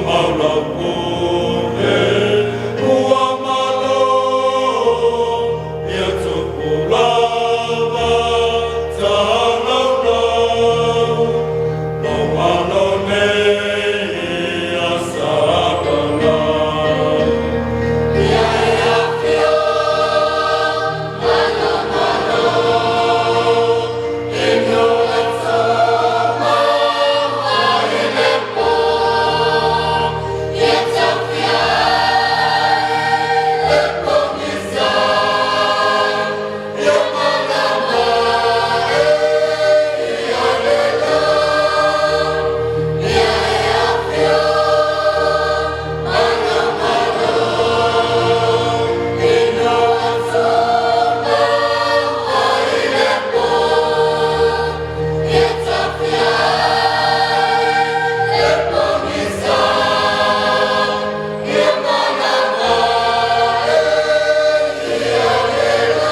tumau lau pule, ua malo ia tupulaga talaulau, lou malo nei ia sagalau. Ia e afio Manumalo i Niulatoma mai le po, ia taofia ai le pogisa, ia malama e ia lela. Ia e afio Manumalo i Niulatoma mai le po, ia taofia ai le pogisa, ia malama e ia lela.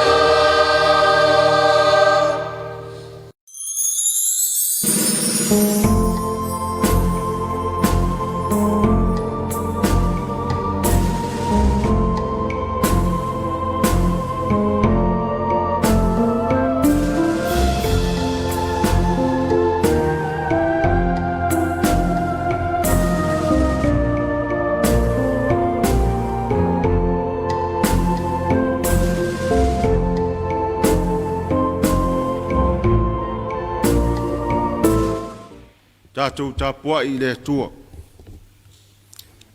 Tatou tapuai i le Atua.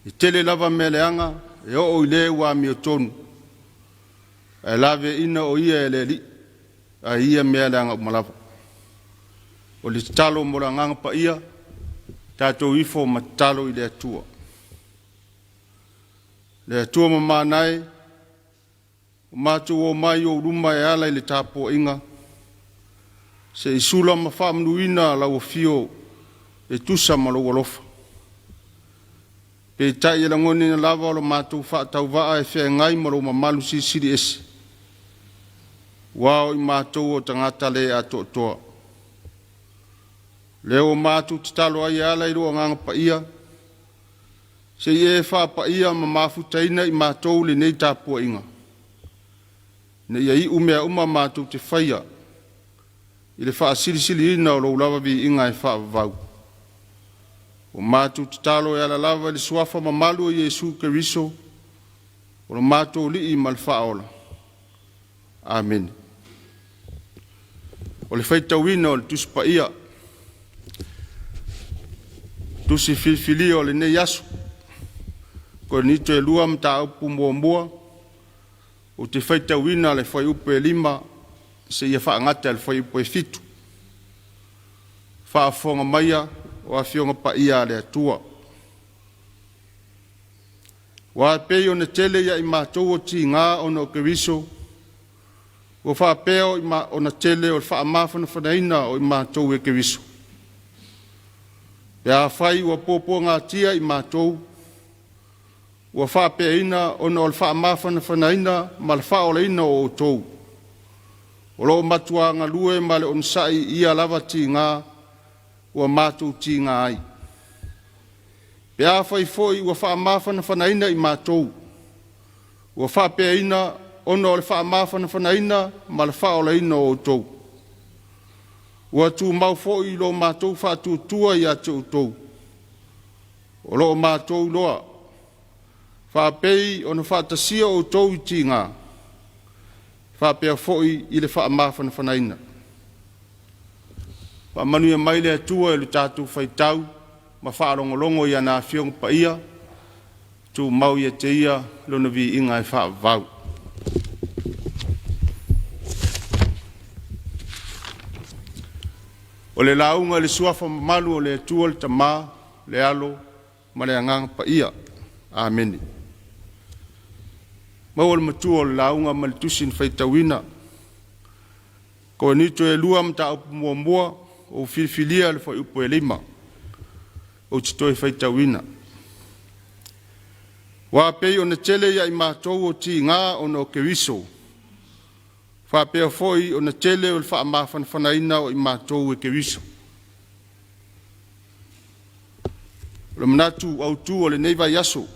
E tele lava mea leaga e oo i le ua amiotonu, ae laveaiina o ia e le Alii ae ia mea leaga uma lava. O le tatalo mo le Agaga Paia, tatou ifo ma tatalo i le Atua. Le Atua mamana e, ua matou omai i ou luma e ala i le tapuaiga, se i sula ma faamanuina lau afio e tusa ma lou alofa. Peitai e lagonaina lava o lo matou faatauvaa e feagai ma lou mamalu silisili ese, ua o i matou o tagata le atoatoa. Lea ua matou tatalo ai e ala i lou Agaga Paia, se i e faapaia ma mafutaina i matou lenei tapuaiga, ina ia iu mea uma matou te faia i le faasilisiliina o lou lava viiga e faavavau. Ua matou tatalo e ala lava i le suafa mamalu o Iesu Keriso o lo matou Alii ma le Faaola. Amene. O le faitauina o le Tusi Paia, tusi filifilia o lenei aso, Korinito e 2, mataupu muamua, ou te faitauina le fuaiupu e 5 seia faagata i le fuaiupu e 7. Faafofoga maia o Afioga Paia a le Atua. Aua e pei ona tele ia i matou o tiga ona o Keriso, ua faapea ona tele o le faamafanafanaina o i matou e Keriso. Pe afai ua puapuagatia i matou, ua faapeaina ona o le faamafanafanaina ma le faaolaina o outou, o lo o matuā galue ma le onosai i ia lava tiga ua matou tiga ai. Pe afai foi ua faamafanafanaina i matou, ua faapeaina ona o le faamafanafanaina ma le faaolaina o outou, ua tumau foi lo matou faatuatua ia te outou, o lo o matou iloa, faapei ona faatasia outou i tiga, faapea foi i le faamafanafanaina. Faamanuia mai le Atua i le tatou faitau ma faalogologo i ana Afioga Paia, tumau ia te Ia Lona viiga e faavavau. O le lauga i le suafa mamalu o le Atua le Tama, le Alo ma le Agaga Paia. Amene. Maua le matua o le lauga ma le tusi na faitauina. Korinito e 2 mataupu muamua, ua ou filifilia le fuaiupu e 5, ou te toe faitauina. Aua pei ona tele ia i matou o tiga ona o Keriso, faapea foi ona tele o le faamafanafanaina o i matou e Keriso. O le manatu autu o lenei vaiaso,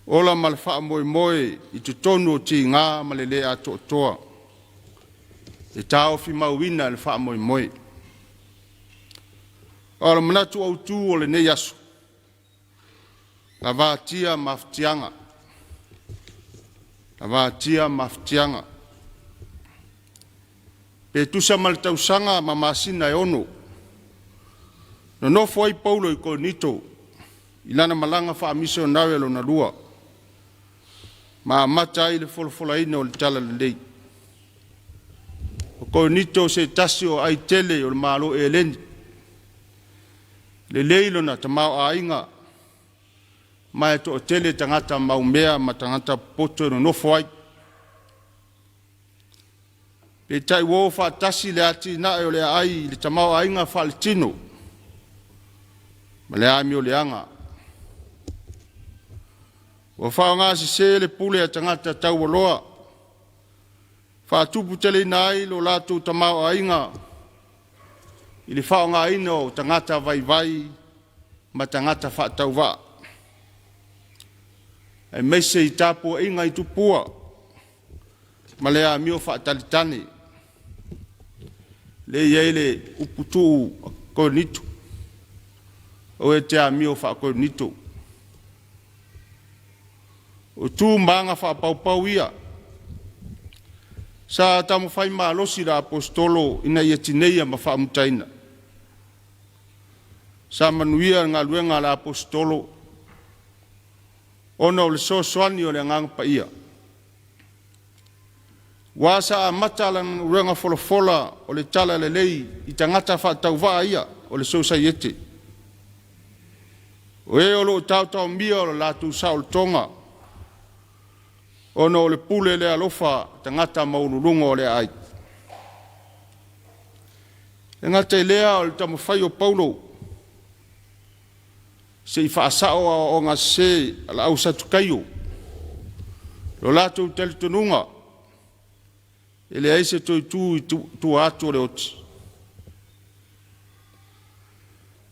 ola ma le faamoemoe i totonu o tiga ma le le atoatoa, e taofimauina le faamoemoe. A o le manatu autu o lenei aso, lavatia mafatiaga, lavatia mafatiaga. Pe tusa ma le tausaga ma masina e 6, nonofo ai Paulo i Korinito i lana malaga faamisionare lona lua, ma amata ai le folafolaina o le talalelei. O Korinito o se tasi o aai tele o le Malo Eleni, lelei lona tamaoaiga ma e toatele tagata maumea ma tagata popoto e nonofo ai. Peitai ua o faatasi le atinae o le aai i le tamaoaiga faaletino ma le amio leaga. Ua faaaogasese le pule a tagata taualoa, faatuputeleina ai lo latou tamaoaiga i le faaaogaina o tagata vaivai ma tagata faatauvaa, aemaise i tapuaiga i tupua ma le amio faatalitali. Lea e i ai le upu tuu a Korinito, aua e te amio faa-Korinito. O tu ma aga faapaupau ia sa taumafai malosi le aposetolo ina ia tineia ma faamutaina. Sa manuia le galuega a le aposetolo ona o le fesoasoani o le Agaga Paia, aua sa amata lana galuega folafola o le talalelei i tagata faatauvaa ia o le sosaiete, o e o lo o taotaomia o le latou saolotoga ona o le pule le alofa a tagata maualuluga o le aai. E le gata i lea o le taumafai o Paulo se i faasao aoaoga sese a le au Satukaio, lo latou talitonuga e leai se toe itu i tua atu o le oti.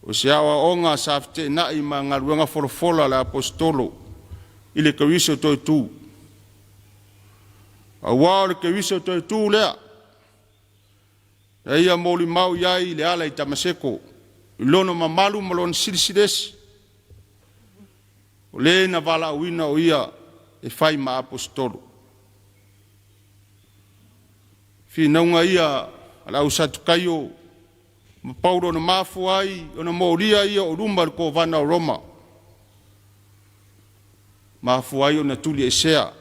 O se aoaoga sa feteenai ma galuega folafola a le Aposetolo i le Keriso toe tu, aua o le Keriso toe tu lea na ia molimau i ai i le ala i Tamaseko i lona mamalu ma lona silisili ese, o le na valaauina o ia e fai ma aposetolo. Finauga ia a le au Satukaio ma Paulo na mafua ai ona molia ia o luma o le Kovana o Roma, mafua ai ona tuliesea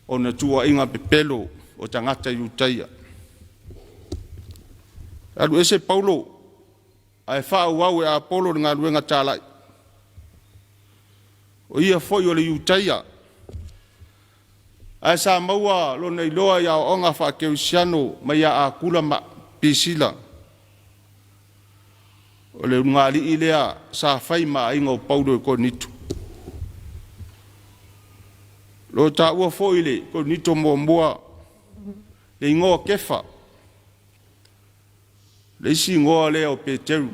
ona tuuaiga pepelo o tagata Iutaia. Alu ese Paulo ae faaauau e Apolo le galuega talai. O ia foi o le Iutaia, ae sa maua lona iloa i aoaoga faakerisiano mai ia Akula ma Pisila. O le ulugalii lea sa fai ma aiga o Paulo i Korinito. O lo o taua foi i le Korinito muamua le igoa o Kefa, le isi igoa lea o Peteru. O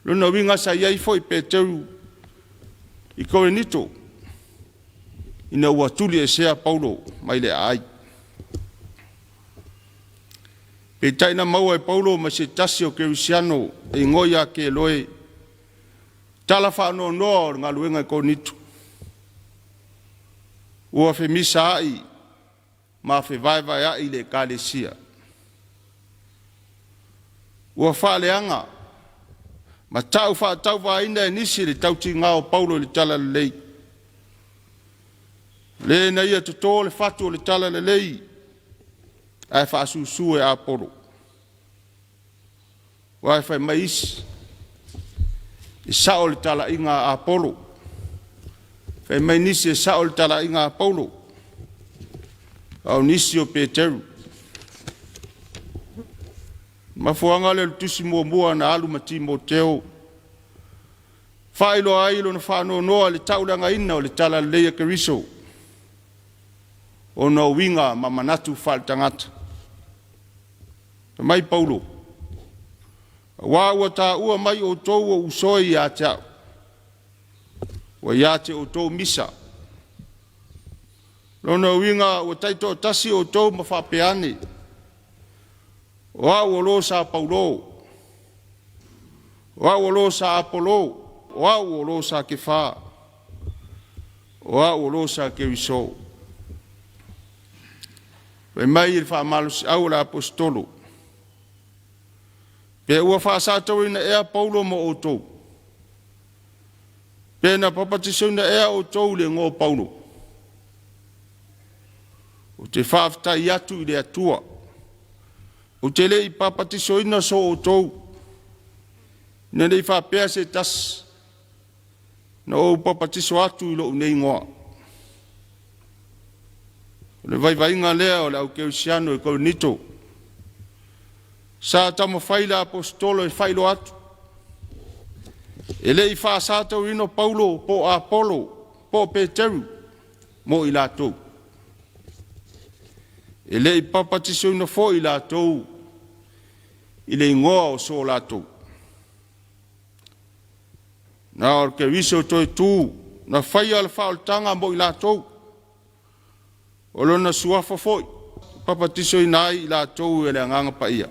lona uiga sa i ai foi Peteru i Korinito ina ua tuliesea Paulo mai le aai. Peitai na maua e Paulo ma se tasi o kerisiano e igoa ia Keloe tala faanoanoa o le galuega i Korinito. Ua femisaai ma fevaevaea'i le ekalesia. Ua faaleaga ma tau faatauvaaina e nisi le tautiga o Paulo i le talalelei. Le na ia toto le fatu o le talalelei ae faasusu e Apolo. Aua fai mai isi, e sao le talaiga a Apolo, fai mai nisi e sao le talaiga a Paulo, a o nisi o Peteru. Mafuaaga lea o le tusi muamua na alu ma Timoteo, faailoa ai lona faanoanoa i le tauleagaina o le talalelei a Keriso ona o uiga ma manatu faaletagata. Fai mai Paulo, Auā ua taua mai outou o uso e ia te au, ua ia te outou misa. Lona uiga ua taitoatasi outou ma faapea ane, o au o lo sa Paulo, o au o lo sa Apolo, o au o lo sa Kefa, o au o lo sa Keriso. Fai mai le faamalosiau o le Aposetolo, pe ua faasatauaina ea Paulo mo outou? Pe na papatisoina ea outou i le igoa o Paulo? Ou te faafetai atu i le Atua, ou te le i papatisoina so outou, ina ne i faapea se tasi, na ou papatiso atu i lou nei igoa. O le vaivaiga lea o le au kerisiano i Korinito. Sa taumafai le Aposetolo e faailoa atu, e le i faasatauina Paulo po o Apolo po o Peteru mo i latou. E le i papatisoina foi i latou i le igoa o so latou. Na o le Keriso toetu na faia le faaolataga mo i latou. O lona suafa foi papatisoina ai i latou e le Agaga Paia.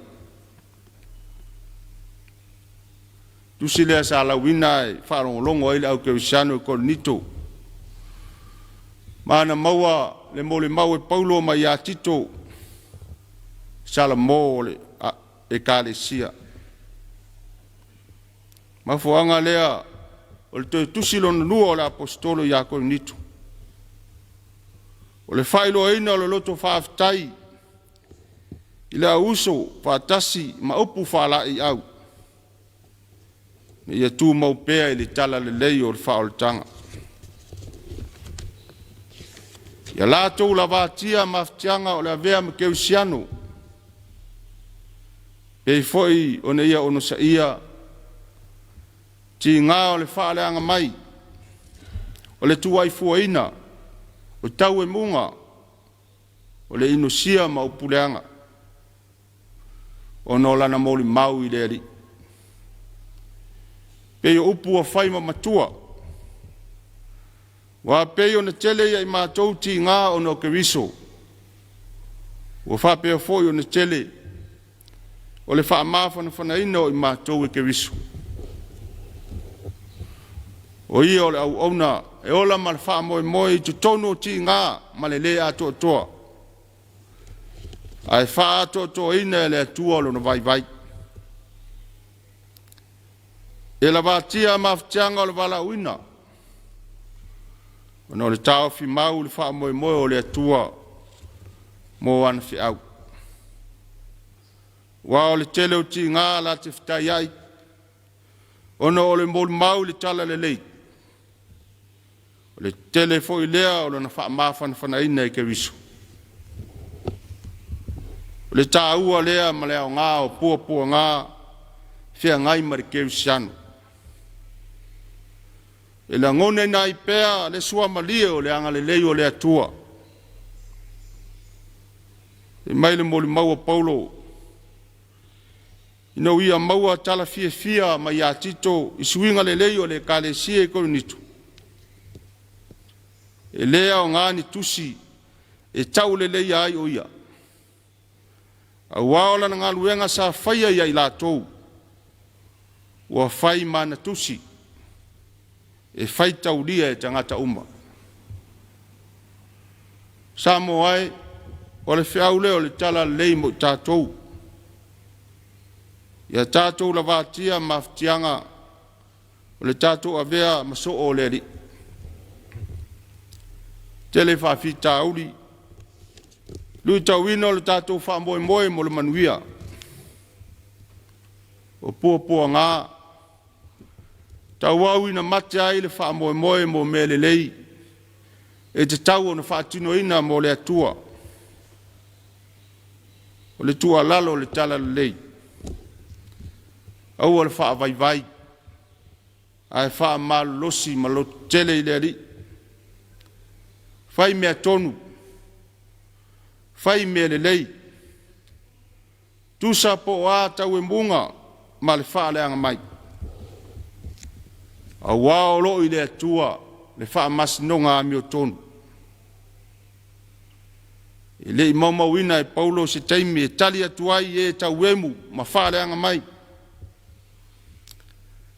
Tusi lea sa lauina e faalogologo ai le au kerisiano i Korinito. Ma na maua le molimau e Paulo mai ia Tito, Salamo o le ekalesia. Mafuaaga lea o le toe tusi lona lua o le Aposetolo ia Korinito, o le faailoaina o le loto faafetai i le au uso faatasi ma upu faalaeiau, ina ia tumau pea i le talalelei o le faaolataga. Ia latou lavatia mafatiaga o le avea ma kerisiano, pei foi ona ia onosaia tiga o le faaleaga mai, o le tuaifuaina, o tauemuga, o le inosia ma upu leaga, ona o lana molimau i le Alii. Pei o upu ua fai ma matua, aua pei ona tele ia i matou tiga ona o Keriso, ua faapea foi ona tele o le faamafanafanaina o i matou e Keriso. O ia o le auauna e ola ma le faamoemoe i totonu o tiga ma le lē atoatoa, ae faaatoatoaina e le Atua lona vaivai. E lavatia mafatiaga o le valaauina, ona o le taofi mau i le faamoemoe o le Atua mo ana feau. Aua o le tele o tiga la te fetaiai, ona o le molimau i le talalelei, o le tele foi lea o lona faamafanafanaina e Keriso. O le taua lea ma le aoga o puapuaga feagai ma le kerisiano, e lagonaina ai pea le suamalie o le agalelei o le Atua. Fai mai le molimau a Paulo, ina ua ia maua tala fiafia mai ia Tito i suiga lelei o le ekalesia i Korinito, e le aoga ni tusi e tauleleia ai o ia, auā o lana galuega sa faia ia i latou, ua fai ma ana tusi e faitaulia e tagata uma. Samoa e, o le feau lea o le talalelei mo i tatou, ia tatou lavatia mafatiaga o le tatou avea ma soo o le Alii. Tele faafitauli, luitauina o le tatou faamoemoe mo le manuia. O puapuaga, tauau ina mate ai le faamoemoe mo mea lelei e tatau ona faatinoina mo le Atua. O le tuualalo o le talalelei, aua le faavaivai, ae faamalolosi ma lototele i le Alii. Fai mea tonu, fai mea lelei, tusa po o a tauemuga. ma le faaleaga mai. Auā o loo i le Atua le faamasinoga amiotonu. E le i maumauina e Paulo se taimi e tali atu ai i e tauemu ma faaleaga mai,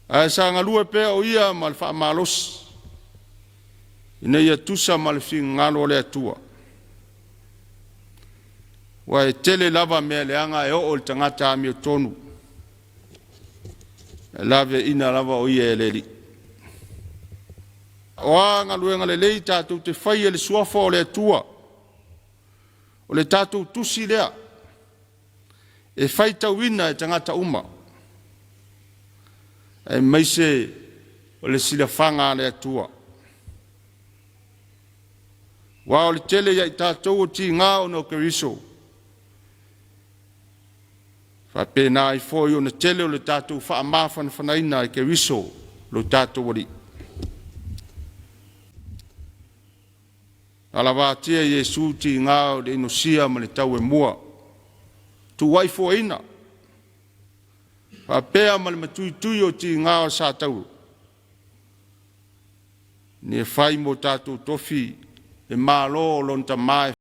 ae sa galue pea o ia ma le faamalosi, ina ia tusa ma le finagalo o le Atua. Aua e tele lava mea leaga e oo i le tagata amiotonu, e laveaiina lava o ia e le Alii. O a galuega lelei tatou te faia i le Suafa o le Atua, o le tatou tusi lea e faitauina e tagata uma, aemaise o le silafaga a le Atua. Aua o le tele ia i tatou o tiga ona o Keriso, e faapena ai foi ona tele o le tatou faamafanafanaina e Keriso lo tatou Alii. Na lavatia e Iesu tiga o le inosia ma le tauemua, tuuaifuaina, faapea ma le matuitui o tiga o sa taua, ina ia fai mo tatou tofi le Malo o lona Tama e